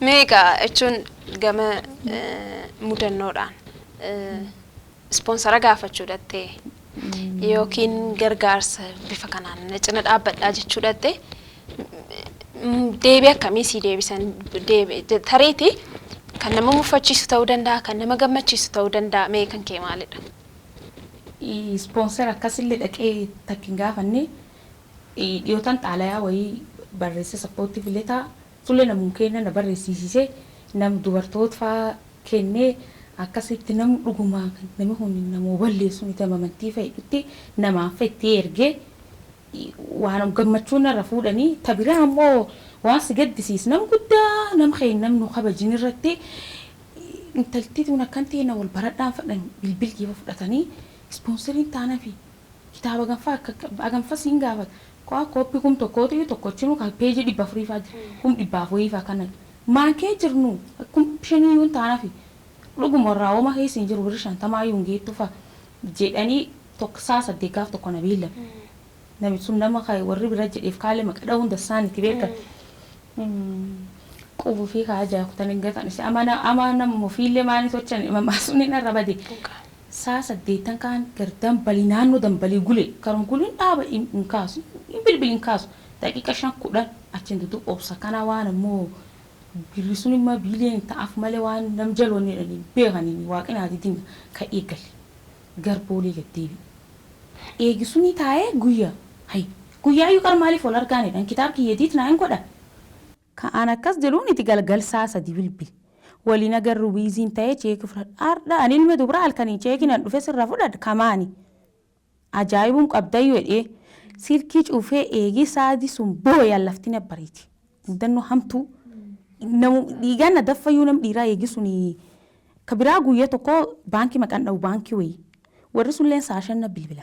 Meeqa jechuun gama mudannoodhaan sponsor gaafachuu dhattee yookiin gargaarsa bifa kanaan na cina dhaabbadhaa jechuu dhattee, deebii akkamii sii deebisan? Tariitii kan nama muffachiisu ta'uu danda'a, kan nama gammachiisu ta'uu danda'a. Mee kan kee maalidha? Sponsor akkasillee dhaqee takka hin gaafanne. Dhiyootan xaalayaa wayii barreesse, supportive letter sullee namuun kenna na barreessisiisee, nam dubartoota faa kennee, akkasitti nam dhuguma namni kun namoo balleessu miti, amantii fa'itti namaaf itti ergee waan gammachuun narra fuudhanii. Tabiraa ammoo waan si gaddisiis, nam guddaa nam keenya nam nu kabajin irratti intalti tun akkan ta'e na wal baradhaan fadhan, bilbil kiifa fudhatanii sponsoriin taanaa fi kitaaba ganfaa ganfa siin gaafata. Koo copy 1000tu tokkochinuu kan peejii 400 faa jira, 400,000 faa kana maan kee jirnu 5000yyuu taanaa fi dhuguma irraa ooma keessa hin jiru, birri 50 hin geettu faa jedhanii tokko saa 8 gaaf tokko na beellame. Namni sun nama warri bira jedheef kaalee maqaa dha'uun dassaanitti beekan. Qubuu fi kaajaa kutan hin gatan amana ama nama ofiillee maanii tolchan mamaa sun hin arra bade. Saa 8 kaan gar dambalii, naannoo dambalii gule karum guliin dhaaba, hin kaasu, hin bilbil, hin kaasu. Daqiiqa 5 10 achiin dudu obsa kana waan ammoo birri sun immoo biiliyoon ta'aaf malee waan nam jaloonni jedhanii beekanii waaqni didinga ka eegale gar boolee gaddeebi. Eegi suni taa'ee guyyaa hay guyyaayyuu qar maaliif wal argaanidhaan kitaaba kiyyatiit naa hin godha. Ka'aan akkas jedhuun itti galgal saa 3 bilbil. Waliin agarru, busyn ta'ee cheekii fudhadha. Har'a ani ilma dubraa halkanii cheekii nan dhufe sirra fudhadha kamaani. Ajaa'ibuun qabdayyuu jedhee silkii cufee eegii saadii sun booyaan lafti na bariiti. Mudannoo hamtuu. Namu dhiigaan na daffayyuu nam dhiiraa eegi suni ka biraa guyyaa tokko baankii maqaan dha'u baankii wayii. Warri sunilleen saa 5 na bilbila.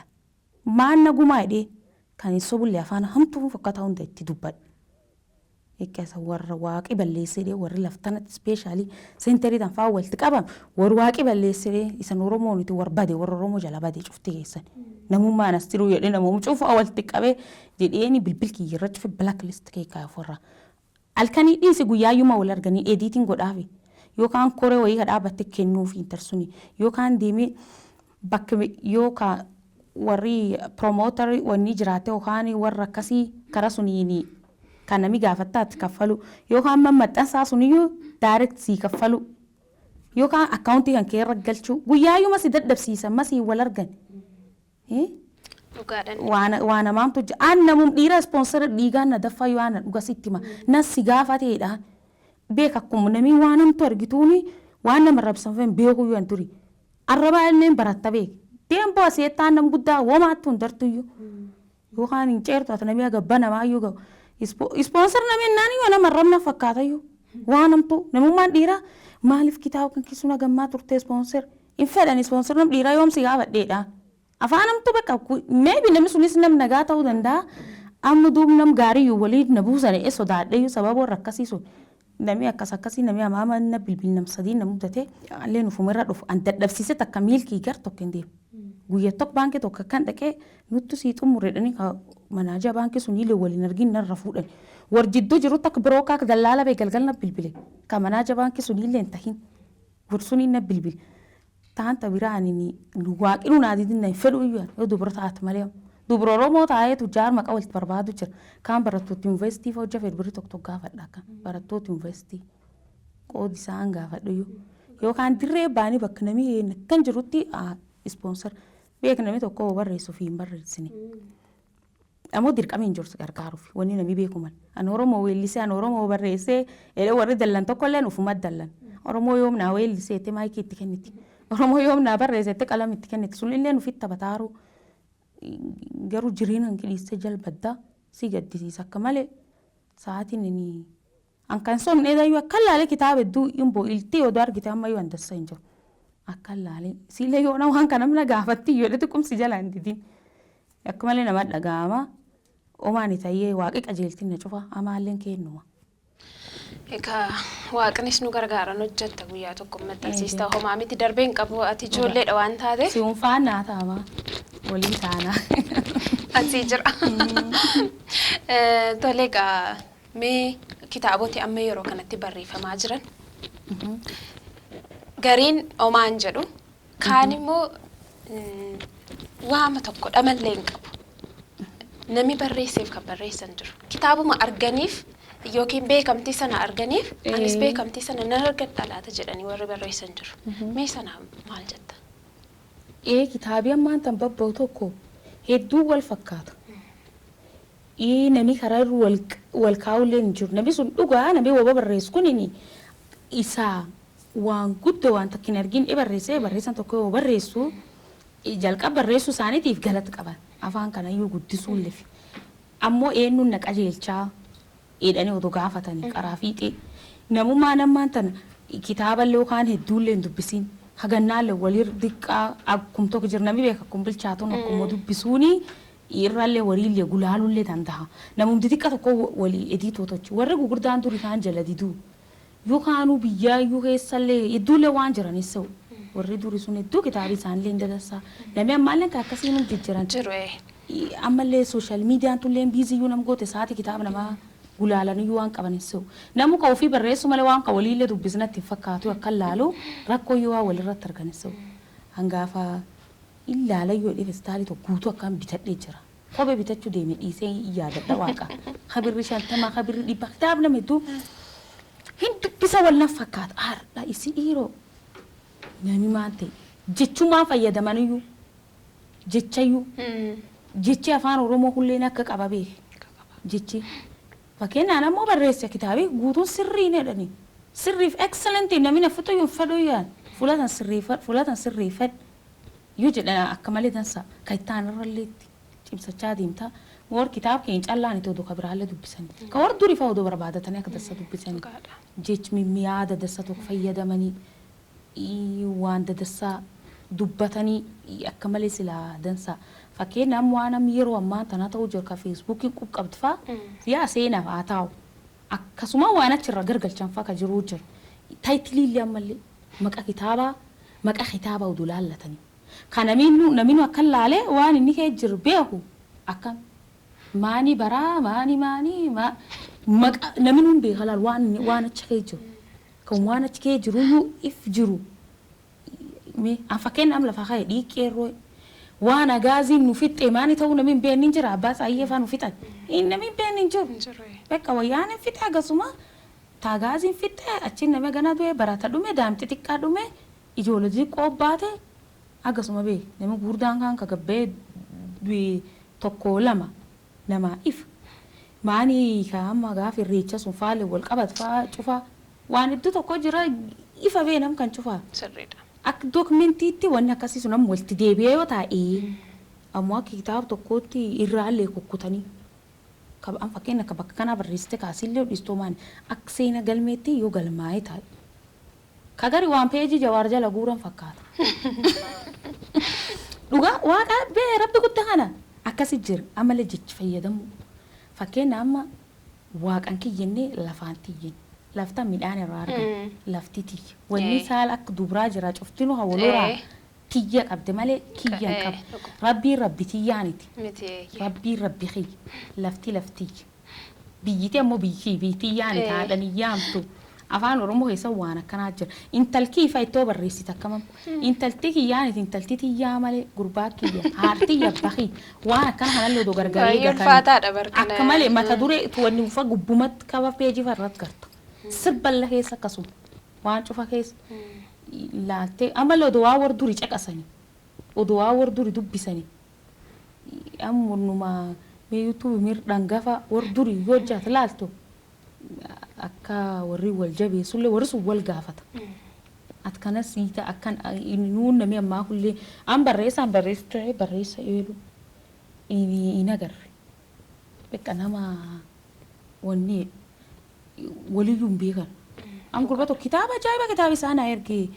Maan nagumaa jedhee kan hin sobullee afaan hamtuu fokkataa hunda itti dubbadhe. Eeggasa warra waaqi balleessedhe, warri laftanatti specially centerii tan fa'aa walitti qabame warri waaqi balleessedhe, isan Oromoo nuti warra bade, warra Oromoo jala bade cufti keessan. Namummaan as jiru jedhee namoomu cufa walitti qabee jedheeni bilbil kiyya irra cufe, black list kee kaa'e ofirraa. Halkanii dhiisi, guyyaayyuma wal arganii editing godhaafi yookaan koree wayii ka dhaabbatte kennuufi intarsuni yookaan deemee bakka yookaan warri promoter wanni jiraate yookaan warra akkasii kara suniin kan namni gaafattaatti kaffalu yookaan maxxansaa suniyyuu direct sii kaffalu yookaan accountii kan kee irra galchuu guyyaayyuma si dadhabsiisa masii wal argan. Dhugaadhaan. Waa namaamtu aan namum dhiira sponsor dhiigaan na daffayyuu aan na dhuga sitti hima nas si gaafateedha beek, akkuma namni waan hamtu argituuni waan nama rabsan fen beekuyyuu an turi arrabaa illee baratta beek deemboo aseettaan nam guddaa womaattu hin dartuyyuu yookaan hin ceertu ati namni aga banamaayyuu ga'u sponsor namni naan yoo nama arrabna fakkaatayyuu waan hamtu namummaan dhiiraa maaliif kitaaba kan keessumaa gammaa turte sponsor hin fedhan, sponsor nam dhiiraa yoom si gaafadheedha. Afaan hamtu bakka maybe namni sunis nam nagaa ta'uu danda'a. Amma duub nam gaariyyuu waliin na buusan sodaadheyyuu sababa warra akkasii sun. Namni akkas akkasii namni amaama na bilbil nam sadii na mudate allee nufumarra dhufu an dadhabsiise takka miilkii gar tokko hin deemu. Guyyaa tokko baankii tokko akkan dhaqee nutti sii xumurredhanii manager baankii sun illee waliin argin narra fuudhan. War jidduu jirutti akka broker akka dallaala bee galgal na bilbile. Ka manager baankii sun illee hin tahin. War suni na bilbile. Taanta biraa ani waaqni naa didin na fedhu iyyuu yoo dubara taate malee. Dubara Oromoo taa'ee tujjaar maqaa walitti barbaadu jira. Kaan barattoota yuunivarsiitii fa'aa hojja fedhu birrii tokko tokko gaafadha akka barattoota yuunivarsiitii. Qoodi isaan gaafadhu iyyuu. Yookaan dirree baanii bakka namni akkan jirutti sponsor beek namni tokko barreessuuf hin barreessine. Ammoo dirqama hin jirtu gargaaruuf wanni namni beeku mal. Ani Oromoo weellisee, ani Oromoo barreessee jedhee warri dallan tokkollee ufuma dallan. Oromoo yoom naa weellisee jettee maayikii itti kenniti. Oromoo yoom naa barreesse jettee qalama itti kenniti. Sunillee nufitti taphataaru. Garuu jireenya hanqi dhiistee jalbaddaa si gaddisiisa akka malee sa'aatiin inni an kan somne dayyuu akka laalee kitaaba hedduu hin bo'ilti odoo argite ammayyuu an dassa hin jiru. Akka laalee siillee yoo waan kana namna gaafatti yoo xiqqumsi jala hin didin. Akka malee nama dhaga'ama. Omaan tayyee waaqi qajeeltin na cufa amaalleen kennuma. Egaa waaqnis nu gargaaran hojjetta, guyyaa tokko maxxansiista, homaa miti, darbee hin qabu, ati ijoolleedha waan taateef. Si'uun faanaa taama walii taana. Asii jira. Tole egaa mee Kitaaboti amma yeroo kanatti barreeffamaa jiran gariin omaan jedhu, kaan immoo waama tokko dhamallee hin qabu. Namni barreesseef kan barreessan jiru. Kitaabuma arganiif yookiin beekamtii sana arganiif, anis beekamtii sana nan argadha laata jedhanii warri barreessan jiru. Mee sana maal jetta? Ee, kitaabii ammaan tan babba'u tokko hedduu wal fakkaata. Namni karaa irra wal kaa'ullee hin jiru. Namni sun dhugaa, namni waba barreessu kun isaa waan guddoo waan takka hin argin barreessee, barreessan tokko yoo barreessu jalqaba barreessuu isaaniitiif galata qaban. Afaan kanayyuu guddisuun lefi. Ammoo eenyuun na qajeelchaa jedhanii odoo gaafatanii karaa fiixee. Namummaan ammaan tana kitaaballee yookaan hedduullee hin dubbisiin. Hagannaallee walirra diqqaa akkum tokko jira, namni beeka, akkum bilchaatuun akkuma dubbisuuni irrallee waliillee gulaalullee danda'a. Namumti xiqqa tokko walii edii totochi. Warri gurguddaan durii kaan jala diduu. Yookaanuu biyyaayyuu keessallee hedduullee waan jiranis ta'u. Warri durii sun hedduu kitaabii isaaniillee hin dadansaa. Namni ammaallee kan akkasii nu jijjiiran. Jiru. Ammallee social mediaan tullee busyyyuu nam goote, sa'aatii kitaaba namaa gulaalaniyyuu waan qabanis ta'u. Namu ka ofii barreessu malee waan ka waliillee dubbisnatti hin fakkaatu, akka laalu rakkoo yoo waa walirratti arganis ta'u. Hangaafa ilaala yoo dhife staalii tokko guutuu akkaan bitadhee jira. Kophee bitachuu deeme dhiisee yaadadha waaqa. Kabirri 50, kabirri 100, kitaaba nama hedduu hin dubbisa, wal nan fakkaata. Har'a isi dhiiroo namni maal ta'e jechumaan fayyadamaniyyuu jechayyuu jechi afaan Oromoo kulleen akka qaba beeke. Jechi fakkeenyaan ammoo barreesse kitaabii guutuun sirriin jedhani. Sirriif excellent, namni na fixu hin fedhu yaan fulatan sirreeffadhu, fulatan sirreeffadhu yoo jedhan akka malee dansa kan ittaan irralleetti cimsachaa deemta. War kitaaba keenya callaan itti oduu kabiraallee dubbisanii. Ka war durii fa'aa oduu barbaadatanii akka dansa dubbisanii. Jechi mimmi'aa dadansa tokko fayyadamanii waan dadansaa dubbatanii akka malee silaa dansa. Fakkeenyaaf waan amma yeroo ammaa tana ta'uu jiru ka Facebookiin qabdu fa'aa yaa seenaaf haa taa'u. Akkasuma waan achirra gargalchan fa'aa ka jiruu jira. Titleiillee ammallee maqaa kitaabaa oduu laallatanii. Ka naminu akka laalee waan inni kee jiru beeku akkam maanii baraa maanii maanii maqaa namni hin beeka laal waan inni waan achi kee jiru. Kan waan achi kee jiruyyuu if jiru. Mee an fakkeenyaaf lafa ka'e dhiiqqeerroo waan agaaziin nu fixxe maani ta'uu namni hin beekne hin jira, abbaa saayyee faa nu fixan. Namni hin beekne hin jiru. Bakka wayyaan hin fixe akkasuma taagaaziin fixe achiin nama gana du'e, barata dhume, daa'imti xiqqaa dhume, ijoollee xixiqqoo baate akkasuma beek namni gurguddaan kaan ka gabbee du'e tokko lama namaa if. Maani ka amma gaafa irreecha sun faalee wal qabatu faa cufaa waan iddoo tokko jira, ifa bee nam kan cufaa. Sirriidha. Akka documentiitti wanni akkasii sun amma walitti deebi'ee yoo taa'e, ammoo akka kitaaba tokkootti irraallee kukkutanii an fakkeenya akka bakka kanaa barreessite kaasiillee dhistoo maani akka seena galmeetti yoo galmaa'ee taa'e. Ka gari waan peejii Jawaar jala guuran fakkaata. Dhugaa waaqa bee rabbi guddaa kana akkasi jira, ammallee jechi fayyadamu. Fakkeenya amma waaqan kiyyennee lafaan tiyyen. Laftan midhaan irraa argan, lafti tiyya. Wanni saala akka dubraa jira cuftinu hawwaloraa tiyya qabde malee kiyyan qabde. Rabbiin rabbi tiyyaaniti. Rabbiin rabbi kiyya. Lafti laftiyya. Biyyiti ammoo biyyi biyyi tiyyaani taadhanii yaamtu. Afaan Oromoo keessa waan akkanaa jira. Intalkii ifa ittoo barreessite akkamam. Intalti kiyyaaniti, intalti tiyyaa malee gurbaa kiyya haartiyya bakii waan akkana kanallee odoo gargaree. Baay'ee ulfaataadha barkana. Akka malee mata duree wanni ufa gubbumatti kaba peejii irratti garta. Sirballa keessa akkasuma waan cufa keessa laaltee ammallee odoo waa war durii caqasanii, odoo waa war durii dubbisanii, amma numa mee YouTube mir dhangafa war durii yoo hojjate laaltu akka warri wal jabeessullee warri sun wal gaafata. Ati kanas siita akkan nuun namni ammaa kullee an barreessaan barreessite barreessa eelu hin agarre. Beqa nama wanni waliyyuu hin beekan. An gurba tokko kitaaba ajaa'iba kitaaba isaa na erge,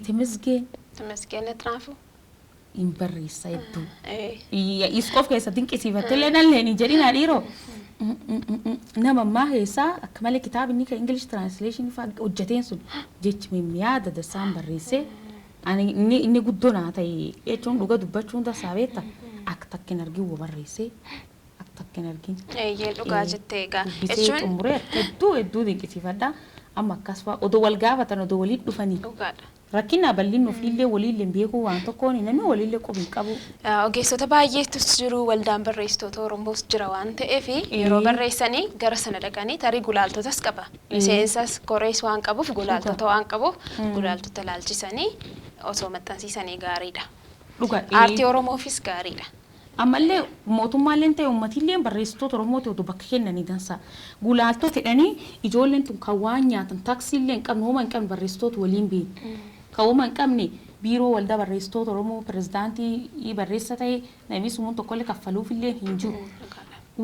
Temesgeen. Temesgeen Axnaafuu. Hin barreessa hedduu. Is qof keessa dinqisiifattillee nallee hin jedhina dhiiroo. Nama ammaa keessaa akka malee kitaabni inni kan English translation fa'aa hojjeteen sun jechi mimmi'aa dadassaan barreessee ani inni guddoo naa ta'e jechuun dhuga dubbachuun tasaa beekta akka takka hin argin barreessee akka Takka hin argin. Eeyyee, dhugaa jettee egaa. Dubbisee Jechuun xumuree akka hedduu hedduu dinqisiifadha. Amma akkas fa'a odoo wal gaafatan, odoo waliin dhufanii. Dhugaadha. Rakkina bal'inni ofiillee waliillee beekuu waan tokkoon namni waliillee qubi hin qabu. Ogeessota baay'eetu jiru, waldaan barreessitoota Oromoos jira waan ta'eef yeroo barreessanii gara sana dhaqanii tarii gulaaltotas qaba. Miseensas korees waan qabuuf, gulaaltota waan qabuuf, gulaaltota laalchisanii osoo maxxansiisanii gaariidha. Dhugaa. Aartii Oromoofis gaariidha. Ammallee mootummaallee ta'e uummatillee barreessitoota Oromooti odoo bakka kennanii dansa. Gulaaltota jedhanii ijoolleen tun kan waan nyaatan taaksiillee hin qabne, hooma hin qabne, barreessitoota waliin beeku. Kan hooma hin qabne biiroo waldaa barreessitoota Oromoo pirezidaantii barreessa ta'e namni sumuun tokkollee kaffaluufillee hin jiru.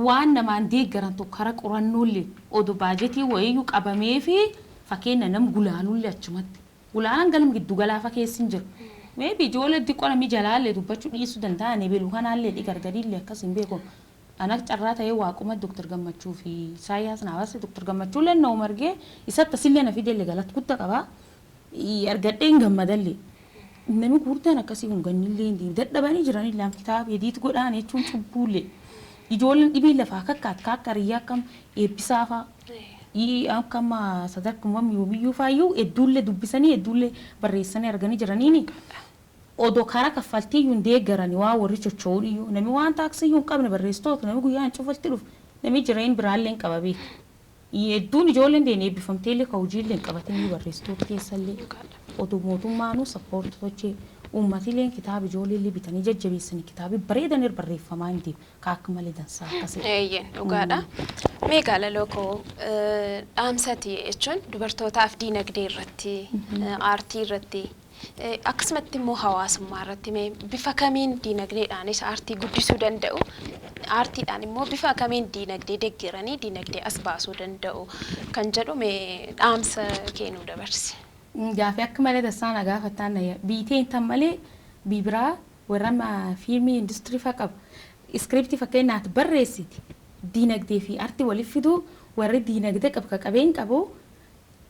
Waan namaan deeggaran tokko karaa qorannoolee odoo baajetii wayiyyuu qabamee fi fakkeenya nam gulaaluullee achumatti. Gulaalaan galma giddu galaafa keessa hin jiru. Maybe ijoollee xiqqoo namni jalaallee dubbachuu dhiisuu danda'an beelu kanaallee gargariillee akkas hin beeku. Anak carraa ta'ee waaquma Dr. Gammachuu fi Isaayyaas Naawase, Dr. Gammachuu lennoo margee isatti asillee na fidellee galata guddaa qaba. Argadhee hin gammadallee. Namni guddaan akkasii kun gannillee hin deemu. Dadhabanii jiranii laam kitaaba hediitu godhaan jechuun cubbuullee. Ijoolleen dhibii lafaa kakkaat kaakka riyyaa akkam eebbisaa fa'a. Akkam sadarkuma yoomiyyuu faayyuu hedduullee dubbisanii hedduullee barreessanii arganii jiraniini. Odoo karaa kaffaltii iyyuu hin deeggarani waa warri socho'uun iyyuu namni waan taaksii iyyuu hin qabne barreessitoota namni guyyaan cufalti dhufu namni jireenya biraallee hin qaba beeku. Hedduun ijoolleen deene eebbifamteellee ka hojiillee hin qabatin iyyuu barreessitoota keessallee odoo mootummaanuu support tochee uummatilleen kitaaba ijoolleellee bitanii jajjabeessanii kitaabi bareedan irra barreeffamaa hin deemu ka akka malee dansaa akkasii. Eeyyeen, dhugaadha. Mee gaalaloo koo, dhaamsati jechuun dubartootaaf diinagdee irratti, aartii irratti, akkasumatti immoo hawaasummaa irratti mee bifa kamiin diinagdeedhaanis aartii guddisuu danda'u, aartiidhaan immoo bifa kamiin diinagdee deeggaranii diinagdee as baasuu danda'u kan jedhu mee dhaamsa kennuu dabarsi. Gaafii akka malee dansaa na gaafataan biiteen tan malee bibiraa warra fiilmii industirii fa'aa qabu. Iskiriptii fakkeenyaaf barreessiti diinagdee fi aartii waliif fiduu warri diinagdee qabu ka qabeen qabu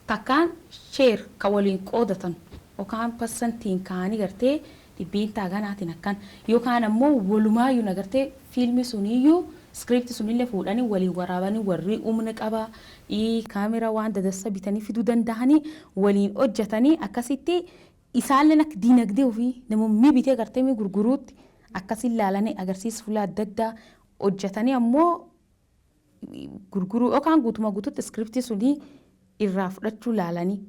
takkaan share ka waliin qoodatan yookaan parsantiin kaanii gartee dhibbiintaa ganaatiin akkan yookaan ammoo walumaayyuu nagartee fiilmii suniyyuu iskiriptii sunillee fuudhanii waliin waraabanii warri humna qaba kaameraa waan dadassa bitanii fiduu danda'anii waliin hojjetanii akkasitti isaalleen akka diinagdee ofii namoonni bitee gartee mi gurguruutti akkasiin ilaalanii agarsiisa fuula adda addaa hojjetanii ammoo gurguruu yookaan guutuma guututti iskiriptii sunii irraa fudhachuu ilaalanii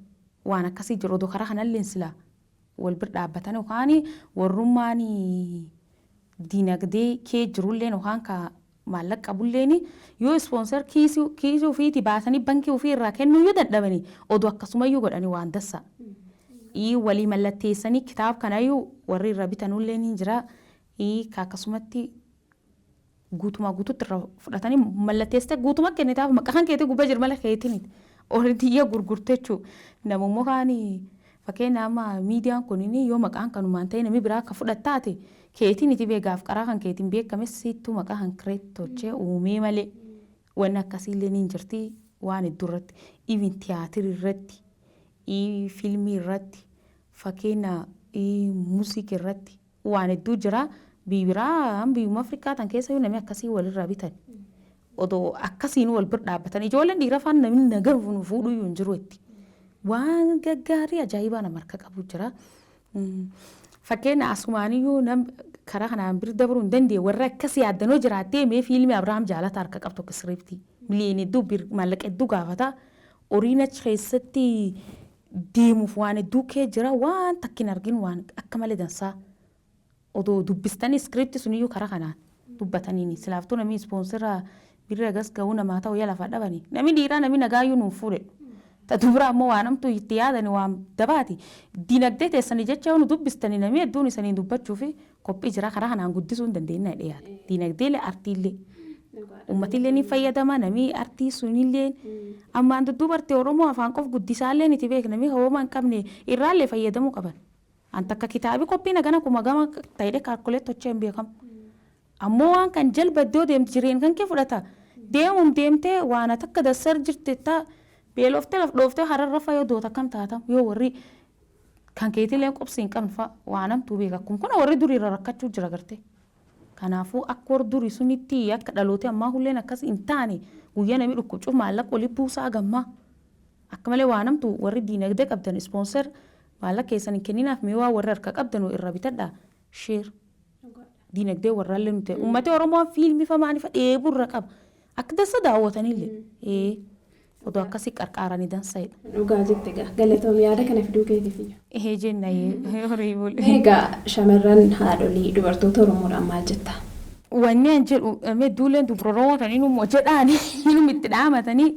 waan akkasii jiru odoo karaa kanallee silaa wal bira dhaabbatan yookaan warrummaan diinagdee kee jirulleen yookaan ka maallaqa qabulleen yoo sponsor kiisii ofiitii baasanii bankii ofii irraa kennuu yoo dadhabanii odoo akkasumayyuu godhanii waan dassa. Walii mallatteessanii kitaaba kanayyuu warri irra bitanullee ni jira. Ka akkasumatti guutumaa guututti irra fudhatanii mallatteessite guutuma kennitaaf maqaa kan keetii gubbaa jiru malee keetiin horii gurgurte jechuudha. Namummoo kaan fakkeenya amma miidiyaan kun yoo maqaan kanumaan ta'e namni biraa akka fudhattaate keetiin itti beekaaf qaraa kan keetiin beekame siittuu maqaa kan kireet tolchee uumee malee wanni akkasiillee ni jirti waan hedduu irratti, even tiyaatirii irratti, fiilmii irratti, fakkeenya muuziqii irratti waan hedduu jira. Bibiraa biyyuma Afrikaa tan keessa yoo namni akkasii walirraa bitan odoo akkasiin wal bira dhaabbatan ijoolleen dhiira afaan namni nagaa fuudhuu hin jiru itti. Waan gaggaarii ajaa'ibaa nama harka qabu jira. Fakkeenya asumaaniyyuu nam karaa kanaan bira dabruu hin dandeenye warra akkas yaaddanoo jiraattee mee fiilmii Abiraam Jaalataa harka qabu tokko iskiriptii miliyoona hedduu maallaqa hedduu gaafata. Horiin achi keessatti deemuuf waan hedduu kee jira, waan takka hin argin, waan akka malee dansaa. Odoo dubbistanii iskiriptii suniyyuu karaa kanaan dubbataniini silaaftuu namni ispoonsira birra gas ga'uu namaa ta'u yala lafa dhabani namni dhiiraa namni nagaayyuu nuuf fuudhe. Ta dubra ammoo waan hamtuu itti yaadani waan dabaati. Dinagdee teessanii jecha yoo nu dubbistanii namni hedduun isanii dubbachuuf qophii jira, karaa kanaan guddisuu hin dandeenya dhiyaata. Dinagdeelee artiillee. Uummatillee ni fayyadama, namni artii sunillee ammaan dudduubartee Oromoo afaan qof guddisaallee niti beek namni hooma hin qabne irraallee fayyadamuu qaban. An takka kitaabi qophii nagana kuma gama ta'ee calculate tochee hin beekamu. Ammoo waan kan jalba iddoo deemti jireen kan kee fudhata. Deemum deemtee waan ati akka dassar jirte ta beeloftee laf dhooftee hararra fa yoo doota akkam taatam yoo warri kan keetiillee qobsi hin qabne fa waan hamtuu beeka. Kun kun warri durii irra rakkachuu jira gartee. Kanaafuu akka warra durii sunitti akka dhalootee ammaa hulleen akkas hin taane guyyaa namni dhukkubcuuf maallaqa olii buusaa gammaa. Akka malee waa namtu warri diinagdee qabdan sponsor maallaqa keessan hin kenninaaf mee waa warra harka qabdan irra bitadha. Share. Diinagdee warraallee nuti uummati Oromoo fiilmii fa maaliif dheebuu irra qaba. Akka dansa daawwatanillee. Ee. Odoo akkasii qarqaaranii dansa jedha. Dhugaa jette egaa galatoom yaada kana fiduu keetiif iyyuu. Ehee jenna horii bule. Egaa shamarran haadholii dubartoota Oromoodhaan maal jetta? Wanni an jedhu duuleen dubara Oromoo tan inuma jedhaani inuma itti dhaamatanii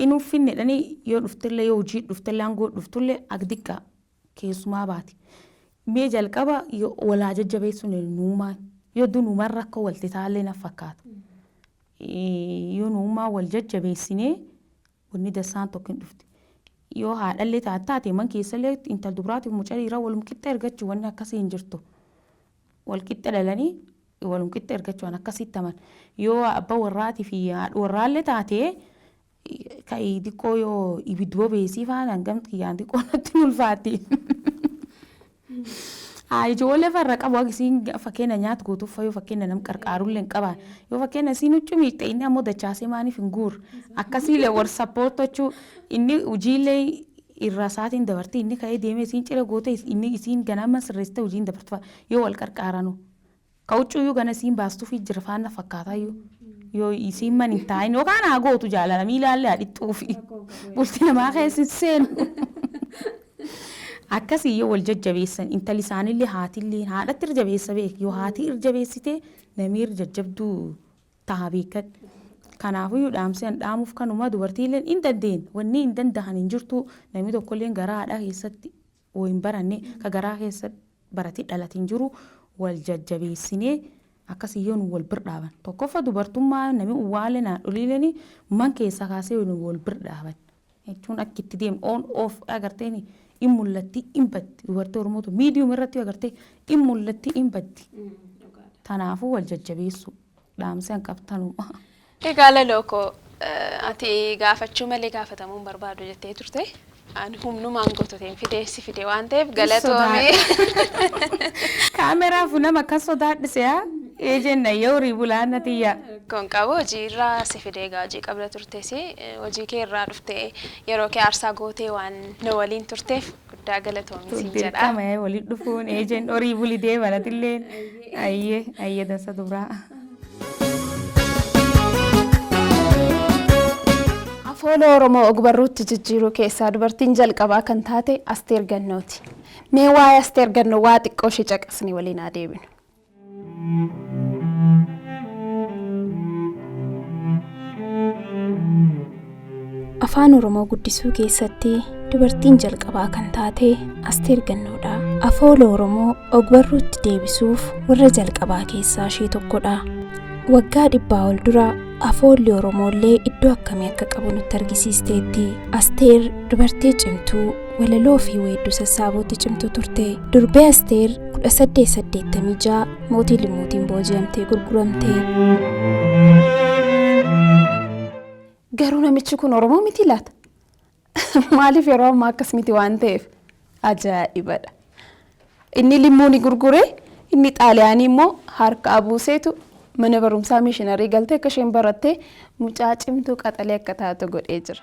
inuu finnedhanii yoo dhuftellee yoo hojii dhuftellee aangoo dhuftullee agdiqqa keessumaa baati. Mee jalqaba walaa jajjabeessuun nuumaan yoo dunumaan rakkoo walti taallee na fakkaata. Yoo nuumaa wal jajjabeessinee wanni dasaan tokko hin dhufti. Yoo haadhallee taate man keessallee intal dubaraatiif mucaa dhiiraa walum qixxa ergachuu wanni akkasii hin jirtu. Wal qixxa dhalanii walum qixxa ergachuu waan akkasitti aman. Yoo abbaa warraatii fi haadha warraallee taate ka'ii xiqqoo yoo ibiddi bobeessii faana hangam xiyyaan xiqqoo natti ulfaatti. Haa ijoollee farra qabu akka isiin fakkeenya nyaata guutuuf yoo fakkeenya nam qarqaarullee hin qaban yoo fakkeenya isiin huccuu miidhe inni ammoo dachaasee maaliif hin guur akkasiilee wal support gochuu inni hojiilee irraa isaatiin dabartii inni ka'ee deemee isiin cire goote inni isiin ganama sirreessite hojiin dabartu yoo wal qarqaaranu. Ka huccuuyyuu gana isiin baastuufi jira faana fakkaataayyuu yoo isiin man hin taa'in yookaan haa gootu jaalala miilaallee haa dhixxuufi bulti namaa keessa hin seenu. Akkasii yoo wal jajjabeessan intalli isaanillee haatillee haadhatti irra jabeessa beek yoo haati irra jabeessite namni irra jajjabduu ta'a beekan. Kanaafuu dhaamsi an dhaamuuf kanuma dubartiileen hin dandeenye wanni hin danda'an hin jirtu namni tokkollee garaa haadhaa keessatti oo hin baranne ka garaa keessatti barate dhalate hin jiru wal jajjabeessinee akkasii yoo nu wal bir dhaaban. Tokkoffaa dubartummaa namni uwwaalee naan dholiileen man keessa kaasee nu wal bir dhaaban. Jechuun akka itti deemu on off agarteen in mul'atti in baddi dubartii Oromootu miidiyuma irratti agartee in mul'atti in baddi. Kanaafuu wal jajjabeessu dhaamsi an qabtanuma. Egaa laloo koo ati gaafachuu malee gaafatamuu hin barbaadu jettee turte. Ani humnumaan goototeen fidee si fide waan ta'eef galatoomii. Kaameraaf nama akkas sodaadhise haa? Ee jenna yoo horii bulaan natiyya. Kun qabu hojii irraa si fide egaa hojii qabda turtes hojii kee irraa dhuftee yeroo kee aarsaa gootee waan na waliin turteef guddaa galatoomii siin jedha. Dirqama waliin dhufuun ee jenna horii buli deema natilleen. Ayyee ayyee dansa dubraa. Afoola Oromoo ogbarruutti jijjiiruu keessaa dubartiin jalqabaa kan taate Asteer Gannooti. Mee waa'ee Asteer Gannoo waa xiqqoo ishee caqasnee waliin haa deebinu. Afaan Oromoo guddisuu keessatti dubartiin jalqabaa kan taate Asteer Gannoodha. Afoola Oromoo ogbarruutti deebisuuf warra jalqabaa keessaa ishee tokkodha. Waggaa dhibbaa ol dura afoolli Oromoollee iddoo akkamii akka qabu nutti argisiisteetti. Asteer dubartii cimtuu walaloo fi weedduu sassaabuutti cimtuu turte. Durbee Asteer 1886 mootii Limmuutiin booji'amtee gurguramte. Garuu namichi kun Oromoo miti laata? Maaliif yeroo ammaa akkas miti waan ta'eef ajaa'ibadha. Inni limmuu ni gurgure, inni xaaliyaanii immoo harka abuuseetu mana barumsaa mishiinarii galtee akka isheen barattee mucaa cimtuu qaxalee akka taatu godhee jira.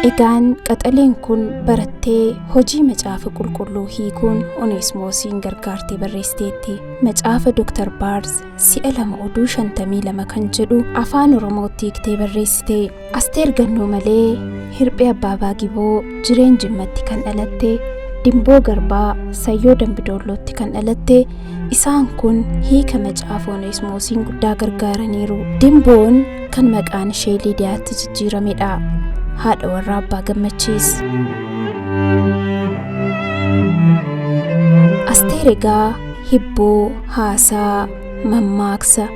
Egaan qaxaleen kun barattee hojii macaafa qulqulluu hiikuun Oneesmoosiin gargaartee barreessiteetti. Macaafa Dr. Baarz si'a lama oduu 52 kan jedhu afaan Oromootti hiiktee barreessite. Asteer Gannoo malee Hirphee Abbaabaa Giboo jireen Jimmatti kan dhalatte, Dimboo Garbaa Sayyoo Dambidoollootti kan dhalatte, isaan kun hiika macaafa Oneesmoosiin guddaa gargaaraniiru. Dimboon kan maqaan ishee Liidiyaatti jijjiiramedha. Haadha warraa Abbaa Gammachiis. Asteer egaa hibboo, haasaa, mammaaksa,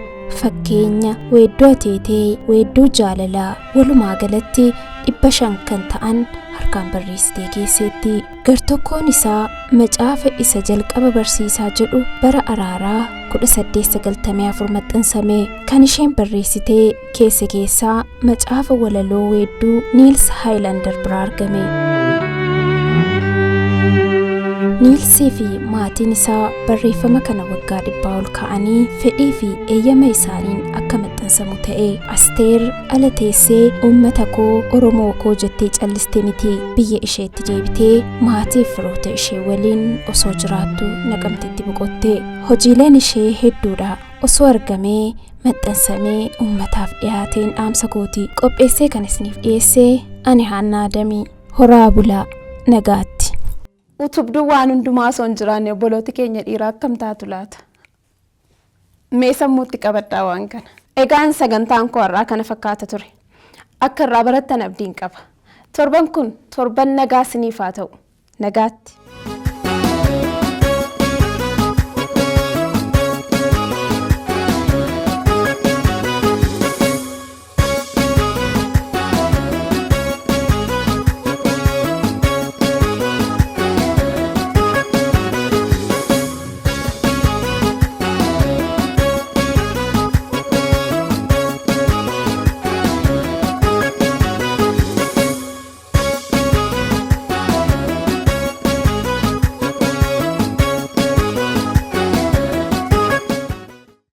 fakkeenya, weedduu ateetee, weedduu jaalalaa walumaa galatti 500 kan ta'an harkaan barreessitee keesseetti. Gartokkoon isaa macaafa isa jalqaba barsiisaa jedhu bara araaraa 1894 maxxansame. Kan isheen barreessitee keessa keessaa macaafa walaloo weedduu Niils Haayilaandar biraa argame. Niilsii fi maatiin isaa barreeffama kana waggaa 100 ol kaa'anii fedhii fi eeyyama isaaniin akka maxxansamu ta'e. Asteer ala teessee uummata koo Oromoo koo jettee calliste miti. Biyya isheetti deebitee maatii fi firoota ishee waliin osoo jiraattu Naqamtetti boqotte. Hojiileen ishee hedduudha. Osoo argamee maxxansamee uummataaf dhiyaateen dhaamsa kooti. Qopheessee kan isiniif dhiyeesse ani Haannaa Adamii. Horaa bulaa. Nagaatti. Utubduu waan hundumaa osoo hin jiraanne obbolooti keenya dhiiraa akkam taatu laata? Mee sammuutti qabadhaa waan kana. Egaan sagantaan koo har'aa kana fakkaata ture. Akka irraa barattan abdiin qaba. Torban kun torban nagaa isiniif haa ta'u. Nagaatti.